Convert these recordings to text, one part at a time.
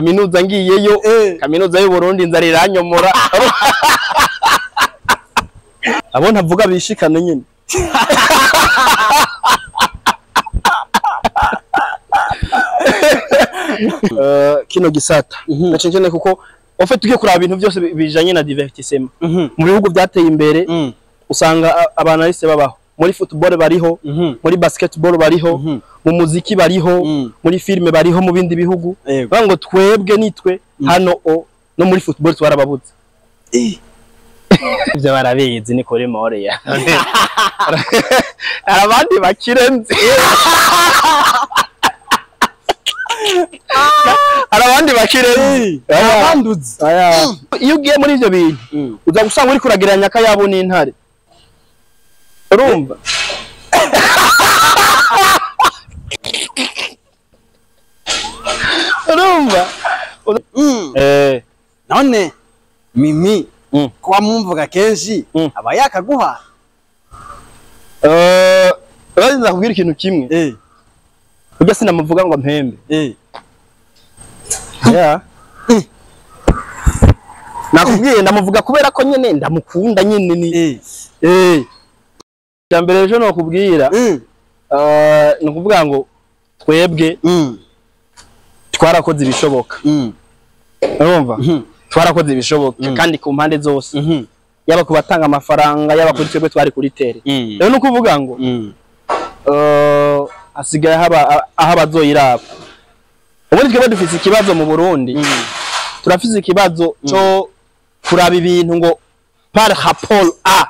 Kaminuza ngiyeyo, kaminuza y'u Burundi inzara iranyomora. Abo ntavuga bishikane nyine. Kino gisata naco nkeneye kuko en fait tugiye kuraba ibintu byose bijanye na divertissement mu bihugu byateye imbere, usanga abantu arise babaho muri football bariho, muri basketball bariho, mu muziki bariho, muri film bariho, mu bindi bihugu. Bavuga ngo twebwe nitwe hano o no muri football twarababuze. Ivyo barabizi ni kuri Moria. Arabandi bakirenze. Arabandi bakirenze. Abanduzi. Iyo ugiye muri ivyo bintu uza gusanga uri kurageranya akayabo n'intare. Urumva? Urumva? None Mimi kuba mumvuga kenshi aba yakaguha? Urazi nakubwira ikintu kimwe. Ujya sinamuvuga ngo mpembe. Yeah. Nakubwiye ndamuvuga kubera ko nyene ndamukunda nyene ni. Mbere ejo nokubwira ni ukuvuga ngo twebwe twarakoze ibishoboka. Urumva? Twarakoze ibishoboka kandi ku mpande zose, yaba kubatanga amafaranga, yaba kuri twebwe twari kuri tere. Rero ni ukuvuga ngo hasigaye haba aho abazoyiraba. Ubundi twebwe dufise ikibazo mu Burundi, turafise ikibazo cyo kuraba ibintu ngo par rapport à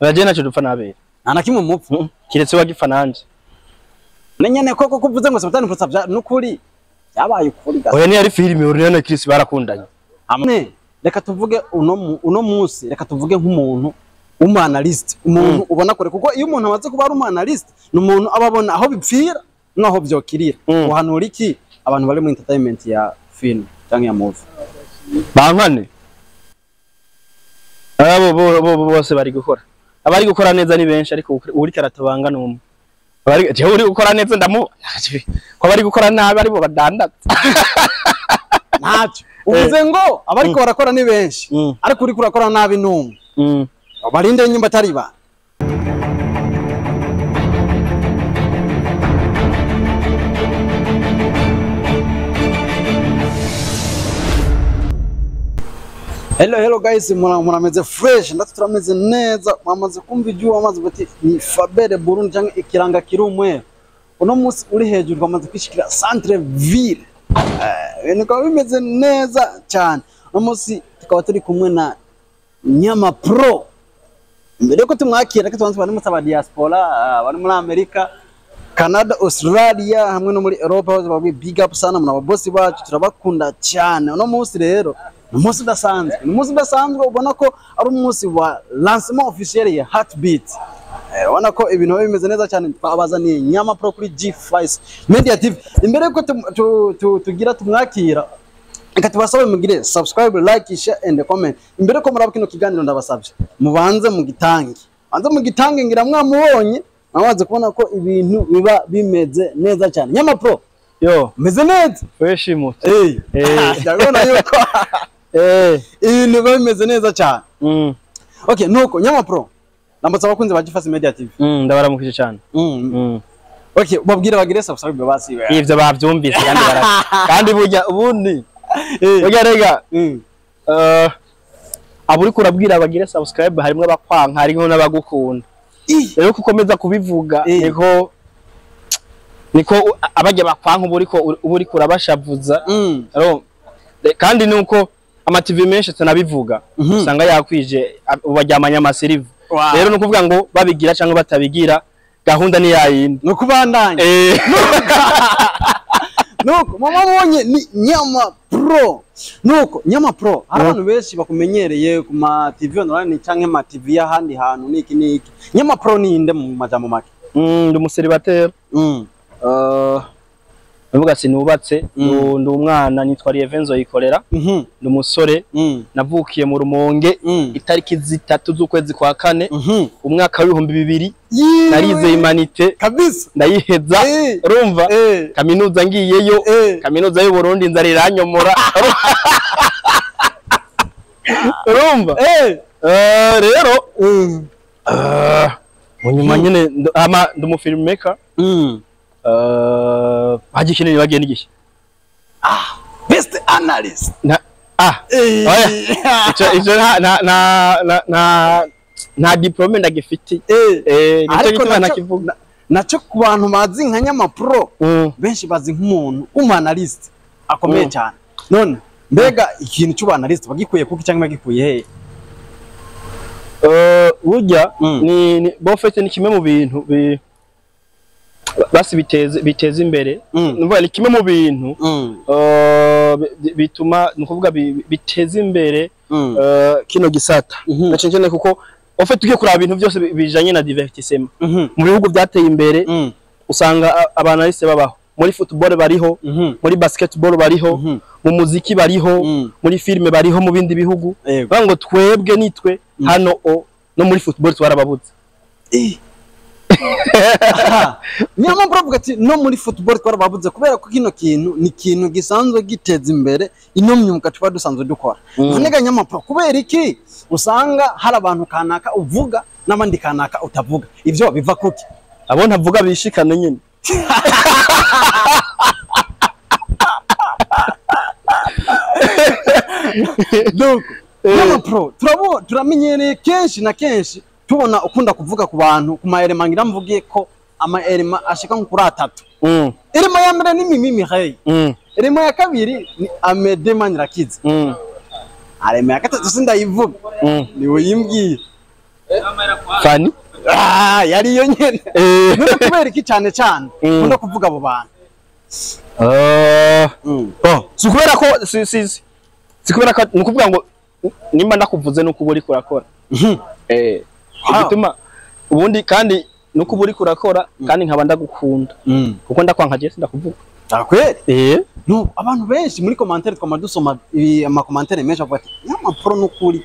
baje naco dupfa nabera. Nta na kimwe mupfu kiretse wagipfa nanje. Nenyene koko kuvuze ngo Sultan Putsa nukuri yabaye ukuri gasa. Oya ni yari filime Ornella na Chris barakundanye. Amne reka tuvuge uno munsi, reka tuvuge nk'umuntu w'umuanalyst, umuntu ubona kure, kuko iyo umuntu amaze kuba ari umuanalyst ni umuntu ababona aho bipfira naho byokirira. Uhanura iki abantu bari mu entertainment ya film cyangwa ya movie? Bankane abo bo bose bari gukora. Abari gukora neza ni benshi, ariko uri karatabanga numwe. Abari je uri gukora neza ndamu ko abari gukora nabi ari bo badandaza. Ntacyo uvuze ngo abariko barakora ni benshi, ariko uri kurakora nabi numwe. Abarinde nyumba atari ba. Hello hello guys, murameze fresh, ndatwe turameze neza, mwamaze kumva ijwi amaze bati ni Fabere Burundi cyangwa ikiranga kirumwe. Uno munsi uri hejuru twamaze kwishikira Centre Ville. Ibintu bikaba bimeze neza cyane. Uno munsi tukaba turi kumwe na Nyama Pro. Mbere yuko tumwakira reka tubanze bari mu diaspora, bari muri Amerika, Canada, Australia hamwe no muri Europe, bose babwi big up sana muna babosi bacu turabakunda cyane. Uno munsi rero ni umunsi udasanzwe, ni umunsi udasanzwe ubona ko ari umunsi wa lancement officiel ya Heartbeat. Ubona ko ibintu bimeze neza cyane, twabazaniye Nyama Pro kuri G5 Media TV. Imbere yuko tugira tumwakira reka tubasabe mugire subscribe, like, share and comment. Imbere ko muraba kino kiganiro ndabasabye mubanze mugitange, banze mugitange ngira mwamubonye mwamaze kubona ko ibintu biba bimeze neza cyane. Nyama Pro yo meze neza fresh muto. Ndabona yuko ibintu biba bimeze neza cyane. Okay, nuko Nyama Pro ndamutse abakunzi ba G5 Media TV. Ndabaramukije cyane. Okay, babwira bagire subscribe basi. Ivyo bavyumvise kandi bara kandi burya ubundi burya rega aburi kurabwira bagire subscribe harimo abakwanka harimo n'abagukunda. Rero kukomeza kubivuga niko abajya bakwanka uburi kurabashavuza. Kandi nuko ama TV menshi tunabivuga usanga yakwije ubaryamanya amasirivu. Rero no kuvuga ngo babigira cyangwa batabigira gahunda ni yayindi no kubandanya. Nuko mama mubonye ni Nyama Pro. Nuko Nyama Pro hari abantu benshi bakumenyereye ku ma TV online canke ma TV y'ahandi hantu niki niki. Nyama Pro ni inde mu majambo make? Ndi umuseribateri. Ndavuga sinubatse, ndi umwana, nitwa Lievenzo yikorera, ndi umusore, navukiye mu Rumonge itariki 3 z'ukwezi kwa 4 umwaka w'2000. Narize humanité kabisa, ndayiheza, urumva, kaminuza ngiyeyo, kaminuza y'u Burundi nzara iranyomora, urumva. Rero mu nyuma nyene ama ndi umu filmmaker. Haji kinini bagiye n'igihe. Best analyst. Na oya, ico nta diplome ndagifite. Nico Ariko gituma ntakivuga. Naco ku bantu bazi nka Nyamapro, benshi bazi nk'umuntu w'umu-analyst akomeye cyane. None mbega ikintu cy'ubu-analyst bagikuye kuki cyangwa bagikuye hehe? Burya ni bofete, ni kimwe mu bintu basi biteza imbere. Numva ni kimwe mu bintu bituma, ni ukuvuga biteza imbere kino gisata. Na cyane cyane kuko en fait tugiye kuraba ibintu byose bijanye na divertissement mu bihugu byateye imbere, usanga aba analyste babaho. Muri football bariho, muri basketball bariho, mu muziki bariho, muri filme bariho mu bindi bihugu. Bavuga ngo twebwe nitwe hano o no muri football twarababuze. Niyo mpamvu uravuga ati no muri football twarababuze, kubera ko kino kintu ni ikintu gisanzwe giteza imbere ino myuga tuba dusanzwe dukora. None ga Nyamapro, kubera iki usanga hari abantu kanaka uvuga n'abandi kanaka utavuga? Ivyo biva kuki? Abo ntavuga bishikane nyine. Donc Nyamapro, turamenyereye kenshi na kenshi tubona ukunda kuvuga ku bantu ku ma éléments, ngira mvuge ko ama éléments ashika nko kuri atatu. Élément ya mbere ni Mimi Mireille, élément ya kabiri ni Amede Manirakiza, élément ya gatatu sindayivuga, niwe yimbwiye. Fani. Ah, yari yo nyene. None kubera iki cyane cyane ukunda kuvuga abo bantu? Bon, si kubera ko si kubera ko, ni ukuvuga ngo nimba ndakuvuze nuko uba uriko urakora. Igituma ubundi kandi nuko uba uriko urakora, kandi nkaba ndagukunda, kuko ndakwanka je sindakuvuga. Kweli? No, abantu benshi muri commentaire twama dusoma ama commentaire menshi avuga ati Nyamapro nukuri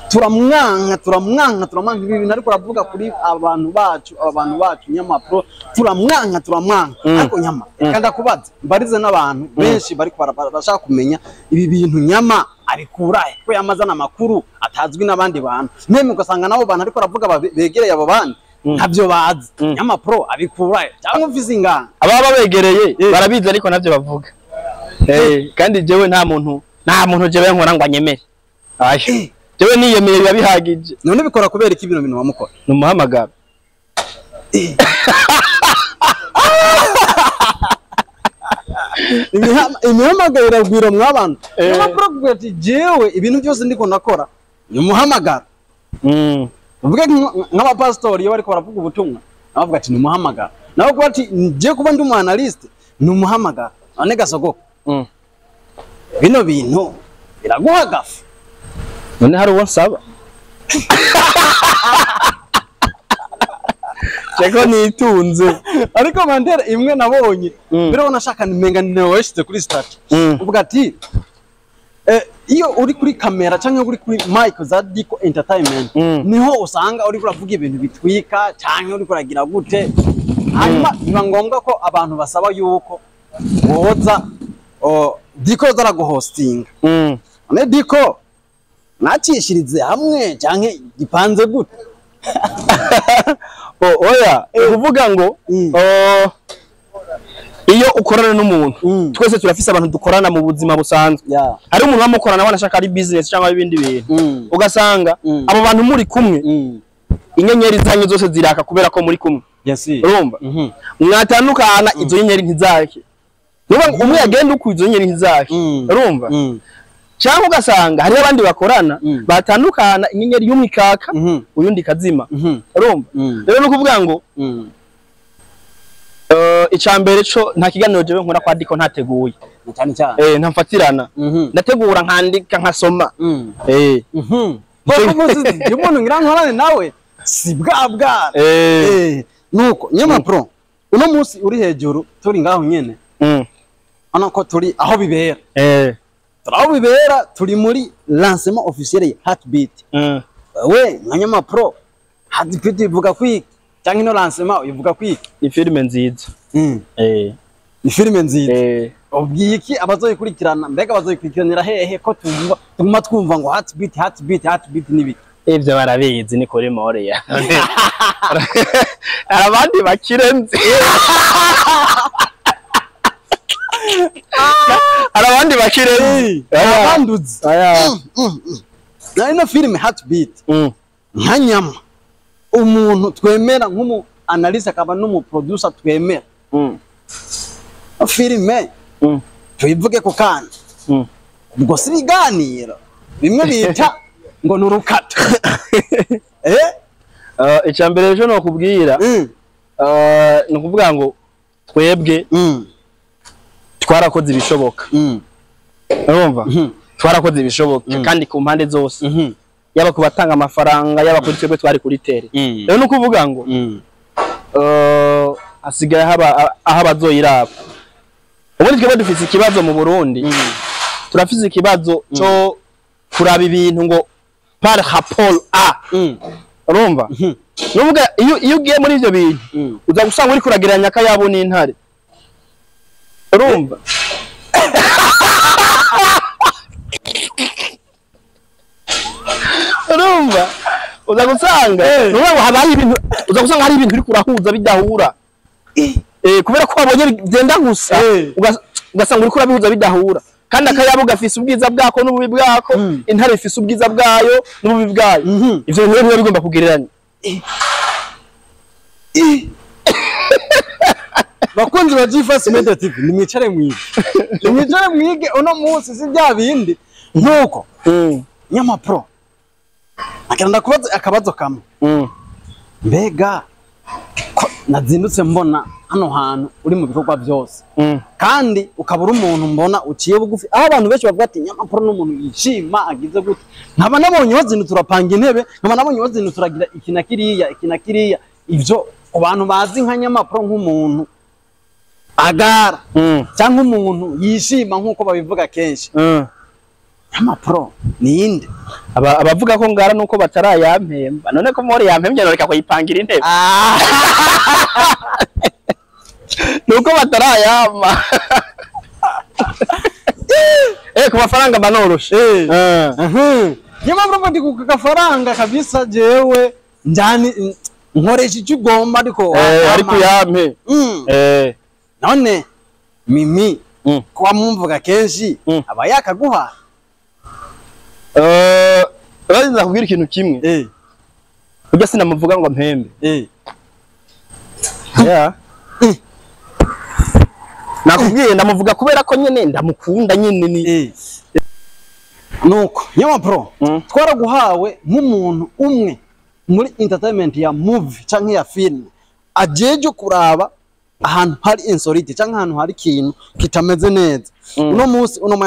turamwanka, turamwanka, turamwanka ibi bintu ariko aravuga kuri abantu bacu, aba bantu bacu Nyamapro turamwanka, turamwanka. Ariko Nyama, reka ndakubaza, mbarize n'abantu benshi bari bashaka kumenya ibi bintu Nyama abikura he, ko yamazana amakuru atazwi n'abandi bantu, meme ugasanga nabo bantu ariko aravuga begereye abo bandi ntabyo bazi. Nyamapro abikura he, cyangwa ufise ingano? Ababa begereye barabizi, ariko navyo bavuga. Kandi jewe nta muntu jewe nkora ngo anyemere. Ayo. Jewe niyemeye biba bihagije. None bikora kubera iki bino bintu wamukora? Ni umuhamagaro. Imihamagaro iragwira mw'abantu. Nyamapro avuga ati jewe ibintu byose ndiko ndakora ni umuhamagaro. Uvuge nk'abapasitori iyo bariko baravuga ubutumwa, bavuga ati ni umuhamagaro. Nawe kuba ati nje kuba ndi umu analyste ni umuhamagaro. None gasogoko, bino bintu biraguha gafu? None hari uwo nsaba? Cheko nitunze. Ariko mandera imwe nabonye, mbere nashaka nimenga ni washyize kuri statut, uvuga ati iyo uri kuri kamera cyangwa uri kuri mic za Dico Entertainment, niho usanga uri kuravuga ibintu bitwika cyangwa uri kuragira gute, hanyuma biba ngombwa ko abantu basaba yuko woza Dico zaraguhostinga. None Dico mwacishirize hamwe cyangwa gipanze gute? Oh, oya, ukuvuga ngo oh, iyo ukorana n'umuntu, twese turafise abantu dukorana mu buzima busanzwe. Hari umuntu bamukorana wanashaka ari business cyangwa ibindi bintu, ugasanga abo bantu muri kumwe, inyenyeri zanyu zose ziraka kubera ko muri kumwe. Urumva, mwatandukana izo nyenyeri ntizake. Nuba umwe yagenda uko, izo nyenyeri ntizake. Urumva, cyangwa ugasanga hariho abandi bakorana, batandukana inyenyeri y'umwe ikaka, uyundi ikazima. Urumva, rero ni ukuvuga ngo icya mbere co nta kiganiro jewe nkora kwa Diko ntateguye. Na cyane cyane. Ntamfatirana, ndategura, nkandika, nkasoma. Kuko muzi umuntu ngira nkorane nawe si bwa bwana. Nuko Nyamapro, uno munsi uri hejuru turi ngaho nyene. Urabona ko turi aho bibera. Turi aho bibera, turi muri lancement officiel ya Heartbeat. We nka Nyama Pro, Heartbeat ivuga kwiki cyangwa ino lancement ivuga kwiki? Ni filime nziza. Ni filime nziza. Ubwiye iki abazoyikurikirana? Mbega abazoyikurikiranira hehe ko tuguma twumva ngo Heartbeat, Heartbeat, Heartbeat n'ibiki? Ivyo barabizi, ni kuri Moria. Abandi bakirenze. Arabandi bakirenze. Abanduzi. Na ino filime Heartbeat. Nka Nyama. Umuntu twemera nk'umu analyst akaba n'umu producer twemera. Filime tuyivuge ko kandi. Ubwo si ibiganiro bimwe bita ngo nurukata. Icambere ejo no kubwira no kuvuga ngo twebwe twarakoze ibishoboka. Urumva? Twarakoze ibishoboka kandi ku mpande zose. Yaba kubatanga amafaranga, yaba kuri twebwe twari kuri tere. Rero no kuvuga ngo asigaye haba aho abazoyiraba. Ubundi twebwe dufise ikibazo mu Burundi. Turafise ikibazo cyo kuraba ibintu ngo par rapport a. Urumva? Nuvuga iyo ugiye muri ivyo bintu uza gusanga uri kurageranya akayabo n'intare. Urumva? Urumva? Uza gusanga nuvuga ngo habaye ibintu, uza gusanga hari ibintu uri kurahuza bidahura. Kubera ko wabonye byenda gusa ugasanga uri kurabihuza bidahura. Kandi akayabo gafise ubwiza bwako n'ububi bwako, intare ifise ubwiza bwayo n'ububi bwayo. Ivyo bintu biba bigomba kugereranya. Bakunzi ba G-Fast Media TV, nimwicare mwige. Nimwicare mwige uno munsi si bya bindi nkuko Nyama Pro. Akenda kubaza akabazo kamwe. Mbega ko nazindutse mbona hano hantu uri mu bikorwa byose. Kandi ukabura umuntu mbona uciye bugufi. Aho abantu benshi bavuga ati Nyama Pro n'umuntu yishima agize gute. Nkaba nabonye wazindutse urapanga intebe, nkaba nabonye wazindutse uragira iki na kiriya, iki na kiriya. Ivyo abantu bazi nka Nyama Pro nk'umuntu agara cyangwa umuntu yishima nkuko babivuga kenshi. Nyama Pro ni inde? Abavuga ko ngara nuko batarayampemba. None ko muri yampembye noreka kuyipangira intebe. Nuko batarayama. Ku mafaranga banoroshe. Nyama Pro ndi kukafaranga kabisa jewe njani nkoresha icyo ugomba ariko ariko yampe. None Mimi kwa mumvuga kenshi aba yakaguha. Urazi kubwira ikintu kimwe. Ujya sinamuvuga ngo mpembe. Yeah. Nakubwiye ndamuvuga kubera ko nyene ndamukunda nyene ni. Nuko Nyama Pro twaraguhawe nk'umuntu umwe muri entertainment ya movie canke ya film ajeje kuraba ahantu hari insolite canke ahantu hari ikintu kitameze neza. Uno munsi uno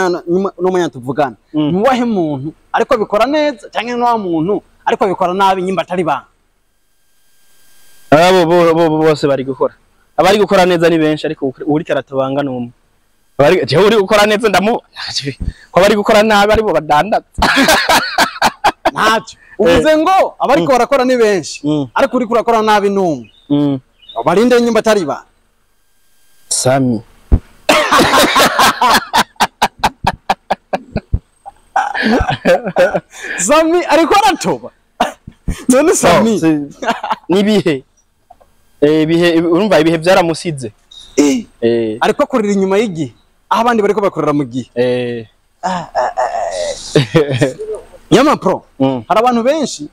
mwanya tuvugana nuwahe muntu ariko bikora neza canke nuwa muntu ariko bikora nabi nyimba atari banga? Abo bo bose bari gukora. Abari gukora neza ni benshi ariko uri karatabanga numwe. Abari je uri gukora neza ndamu ko bari gukora nabi ari bo badandaza. Ntacyo uvuze ngo abariko barakora ni benshi ariko uri kurakora nabi numwe. Abarinde nyimba atari banga. Sami. Sami ariko aratoba. None Sami nibihe? Ibihe urumva ibihe byaramusize. Ariko akorera inyuma y'igihe aho abandi bariko bakorera mu gihe. Nyama Pro hari abantu benshi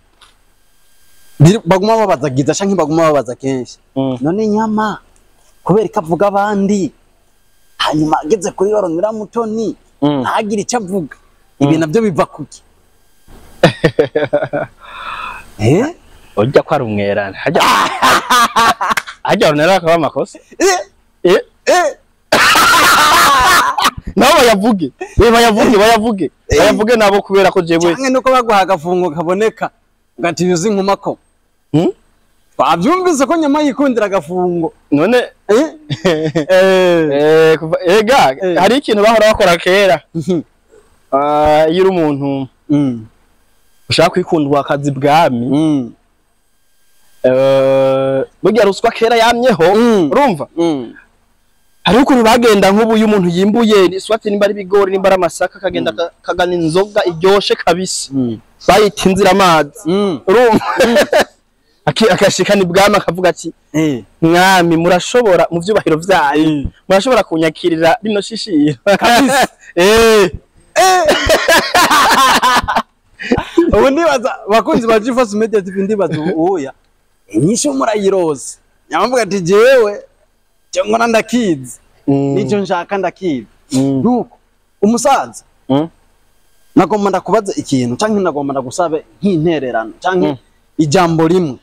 baguma babaza Giza canke baguma babaza kenshi. None Nyama kubera ikavuga abandi hanyuma ageze kuri Oronera Mutoni ntagire icyo avuga. Ibi navyo biva kuki? Ujya kwa rumwerana hajya hajya Oronera akaba amakosa. Nabo bayavuge. Bayavuge bayavuge nabo kubera ko jewe canke nuko baguha agafungo kaboneka ngati yuzi nkomako. Bavyumvise ko nyama yikundira agafungo. None ega hari ikintu bahora bakora kera. Iyo uri umuntu ushaka kwikundwa akazi bwami, burya ruswa kera yamyeho, urumva? Hari ukuntu bagenda nk'ubu iyo umuntu yimbuye swati nimba ari ibigori nimba ari amasaka akagenda kagana inzoga iryoshe kabisa, bayita inzira amazi, urumva? Akashikana ibwami akavuga ati mwami murashobora mu vyubahiro vyanyu murashobora kunyakirira rino shishiro kabisa. Ubu ndibaza bakunzi ba GeForce Media TV, ndibaza uya inyishu murayiroza nyamavuga ati jewe cyo ngona ndakizi nico nshaka ndakizi. Nuko umusaza nagomba ndakubaza ikintu canke nagomba ndagusabe nk'intererano canke ijambo rimwe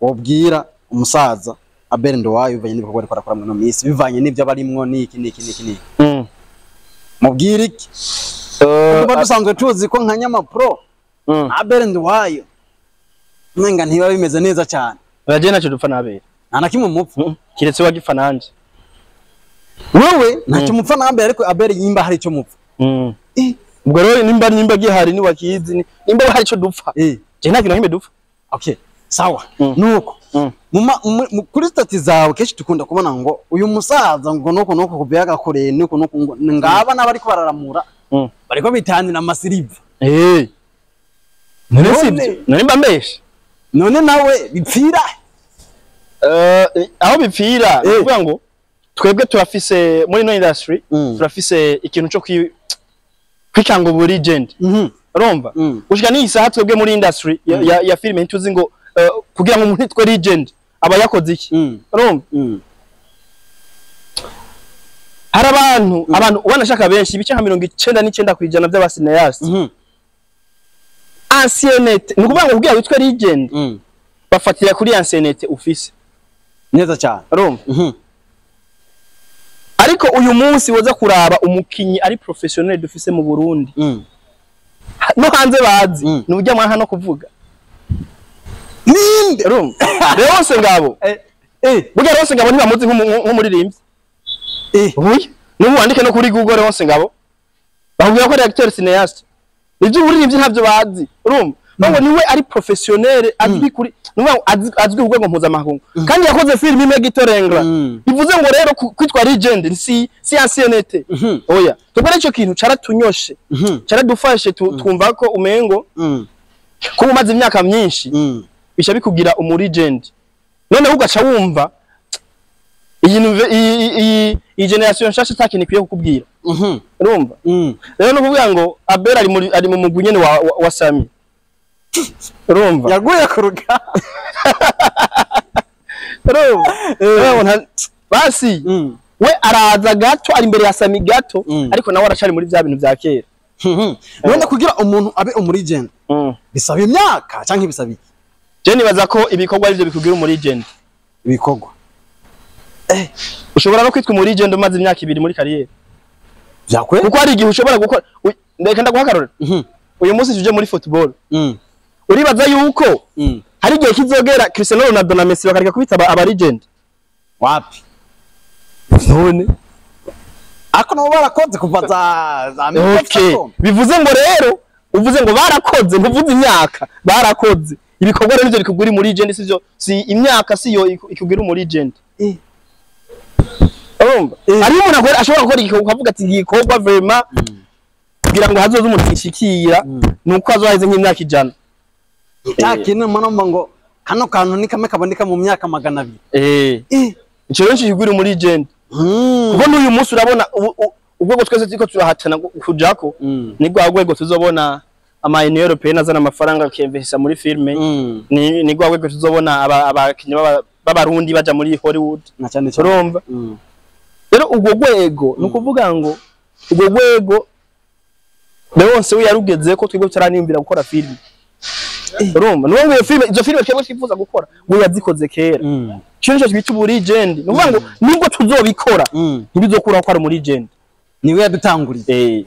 wobwira umusaza Abel Nduwayo bivanye n'ibikorwa ariko arakora muri ino minsi, bivanye n'ivyo abarimwo n'iki n'iki n'iki n'iki. Mubwira iki? Kuba dusanzwe tuzi ko nka Nyama Pro Abel Nduwayo umenga ntiba bimeze neza cyane. Uraje naco dupfa na Abel. Nta na kimwe mupfa. Kiretse wagipfa nanje. Wewe ntacyo mupfa na Abel, ariko Abel yimba hari icyo mupfa. Ubwo rero nimba gihari ni wakizi nimba hari ico dupfa. Je nta kintu kimwe dupfa. Okay, sawa. Nuko kuri stati zawe kenshi dukunda kubona ngo uyu musaza ngo nuko nuko kubyaga koreye nuko nuko ngo ngaba n'abariko bararamura bariko bitanira amasiriva. None sivyo? None mba mbeshe. None nawe bipfira? Aho bipfira kuvuga ngo twebwe turafise muri no industry turafise ikintu cyo kwikanga ubu legend. Urumva? Gushika ni isaha twebwe muri industry ya filime ntuzi ngo kugira ngo umuntu yitwe legend aba yakoze iki. Urumva? Hari abantu ubona benshi ibice nka 99% by'abasineaste anciennete, ni ukuvuga ngo kugira witwe legend bafatira kuri anciennete ufise neza cyane. Urumva? Ariko uyu munsi woza kuraba umukinyi ari professionnel dufise mu Burundi no hanze bazi ni ujya mwanka no kuvuga ninde. Urumva? Leonce Ngabo burya Leonce Ngabo ntibamuzi nk'umuririmbyi. Ubuye n'ubu wandike no kuri Google Leonce Ngabo bakubwira ko ari acteur cinéaste, ibyo uburirimbyi ntabyo bazi. Urumva? Ngo niwe ari professionnel azwi kuri azwi ku rwego mpuzamakungu kandi yakoze film imwe gitorengwa. Bivuze ngo rero kwitwa legend si anciennete. Oya, twebwe ico kintu caratunyoshe, caradufashe twumva ko umengo kuba umaze imyaka myinshi bisha bikugira umu legend. None ugaca wumva iyi generation nshasha atakintu ikwiye kukubwira. Urumva? Rero no kuvuga ngo Abel ari mu mugwi nyene wa Sami. Urumva? Yaguye kuruga. Urumva? Basi we araza gato ari imbere ya Sami gato, ariko nawe aracari muri vya bintu vya kera. None kugira umuntu abe umu legend bisaba imyaka canke bisaba iki? Je nibaza ko ibikorwa arivyo bikugira umu legend. Ibikorwa. Ushobora no kwitwa umu legend umaze imyaka 2 muri carrière. Vyakwe? Kuko hari igihe ushobora gukora. Ndeka ndaguha akarorero. Uyu munsi tuje muri football. Uribaza yuko hari igihe kizogera Cristiano Ronaldo na Messi bakareka kubita aba legend? Wapi? None ako nabo barakoze kuva za okay. Bivuze ngo rero uvuze ngo barakoze ntuvuze imyaka, barakoze ibikorwa rero nivyo bikugura muri legend, sivyo? Si imyaka siyo ikugura muri legend. Urumva? Hari umuntu ashobora gukora igikorwa ukavuga ati igikorwa vraiment kugira ngo hazoze umuntu yishikira nuko azoheze nk'imyaka 100. Cyakintu mwana ngo kano kantu ni kamwe kaboneka mu myaka 200. Ico rero kigura muri legend. Kuko n'uyu munsi urabona ubwo twese turiko turahatana kujako ni rwa rwego tuzobona ama Union Européenne azana amafaranga akemvesa muri filme, ni rwa rwego tuzobona abakinyi b'abarundi baja muri Hollywood na cyane cyane. Urumva? Rero ubwo rwego ni ukuvuga ngo ubwo rwego Leonce we yarugeze ko twebwe tutaraniyumvira gukora filme. Urumva? Nuwo ngo filme izo filme twebwe twifuza gukora ngo yazikoze kera. Cyo bita ubu legend. Ni ukuvuga ngo nubwo tuzobikora ntibizokura ko ari muri legend. Niwe yadutanguriye.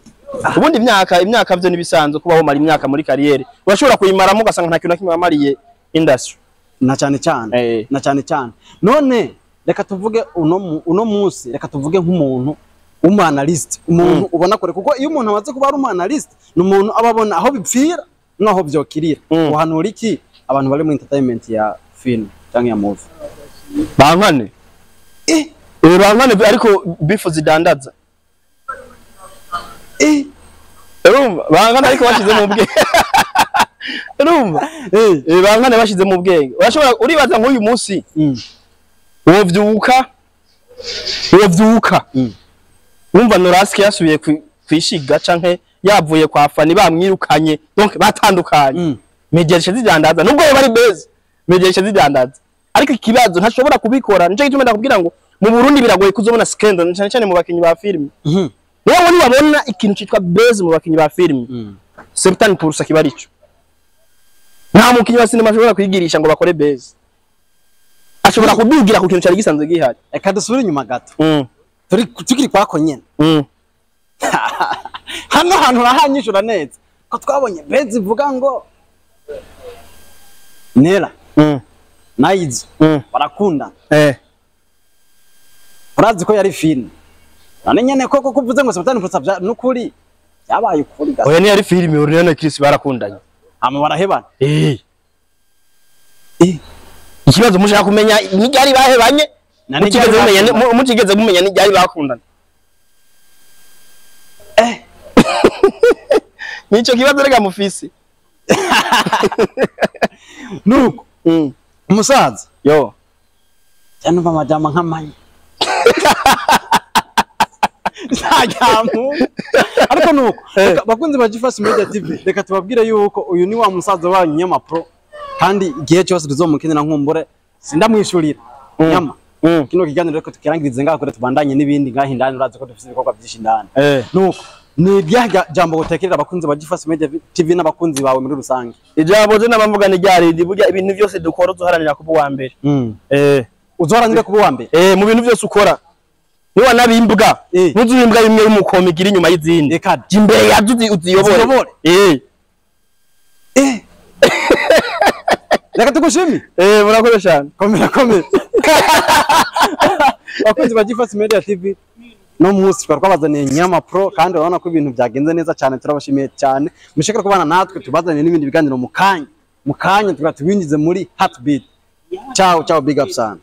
Ubundi imyaka byo nibisanzwe kubaho mara imyaka muri carrière. Urashobora kuyimaramo ugasanga nta kintu na kimwe wamariye industry. Na cyane cyane, na cyane cyane. None reka tuvuge uno munsi, reka tuvuge nk'umuntu w'umuanalyst, umuntu ubona kure, kuko iyo umuntu amaze kuba ari umuanalyst ni umuntu aba abona aho bipfira n'aho byokirira. Uhanura iki abantu bari mu entertainment ya film cyangwa ya movie? Bankane. Bankane ariko bifu zidandaza. Urumva bankane ariko bashize mu bwenge. Urumva? Bankane bashize mu bwenge. Urashobora uribaza nk'uyu munsi wovyuka wumva Noraski yasubiye kwishiga canke yavuye kwa Fani bamwirukanye, donc batandukanye. Media zidandaza nubwo bari beze, media zidandaza, ariko ikibazo ntashobora kubikora. Nico gituma ndakubwira ngo mu Burundi biragoye kuzobona scandal, cyane cyane mu bakinyi ba film. Niyo muri babona ikintu citwa beze mu bakinyi ba film, 70% kiba arico. Nta mukinyi wa cinema ashobora kwigirisha ngo bakore beze, ashobora kudugira ku kintu cyari gisanzwe gihari. Reka dusubire inyuma gato, turi tukiri kwako nyene. Hano hantu urahanyishura neza ko twabonye beze ivuga ngo Nera nayizo barakunda. Urazi ko yari film none nyene koko kuvuze ngo 70% nukuri yabaye ukuri gato. Oya, ni yari film, Ornella na Chris barakundanye hama barahebana. Ikibazo mushaka kumenya ni ryari bahebanye, mutigeze mumenya ni ryari bakundana. Nico kibazo rega mufisi. Nuko umusaza yo cyanumva amajama nkamanye ntajamu. Ariko nuko bakunzi ba Gfast Media TV, reka tubabwire yuko uyu ni wa musaza wanyu Nyama Pro, kandi igihe cyose tuzomukenera nkumbure sindamwishurira Nyama. Kino kiganiro reko tukirangirize ngaho kure tubandanye n'ibindi ngaho indani, urazi ko dufite ibikorwa byinshi indani. Nuko ni ibyaha jambo gutekerera abakunzi ba Gfast Media TV n'abakunzi bawe muri rusange. Ijambo je nabamvuga ni ryarindi, burya ibintu byose dukora uzoharanira kuba uwa mbere. Uzoharanira kuba uwa mbere. Mu bintu byose ukora. Niba nabimbwa, ntuzimbwa bimwe y'umukoma igira inyuma y'izindi. Imbere yazo uziyobore. Reka tugushimi. Murakoze cyane. Komera komera. Abakunzi ba Gfast Media TV, no munsi twabazaniye Nyama Pro, kandi urabona ko ibintu byagenze neza cyane, turabashimiye cyane. Mushaka kubana natwe tubazaniye n'ibindi biganiro mu kanya. Mu kanya tukaba tubinjize muri Heartbeat. Ciao ciao, big up sana.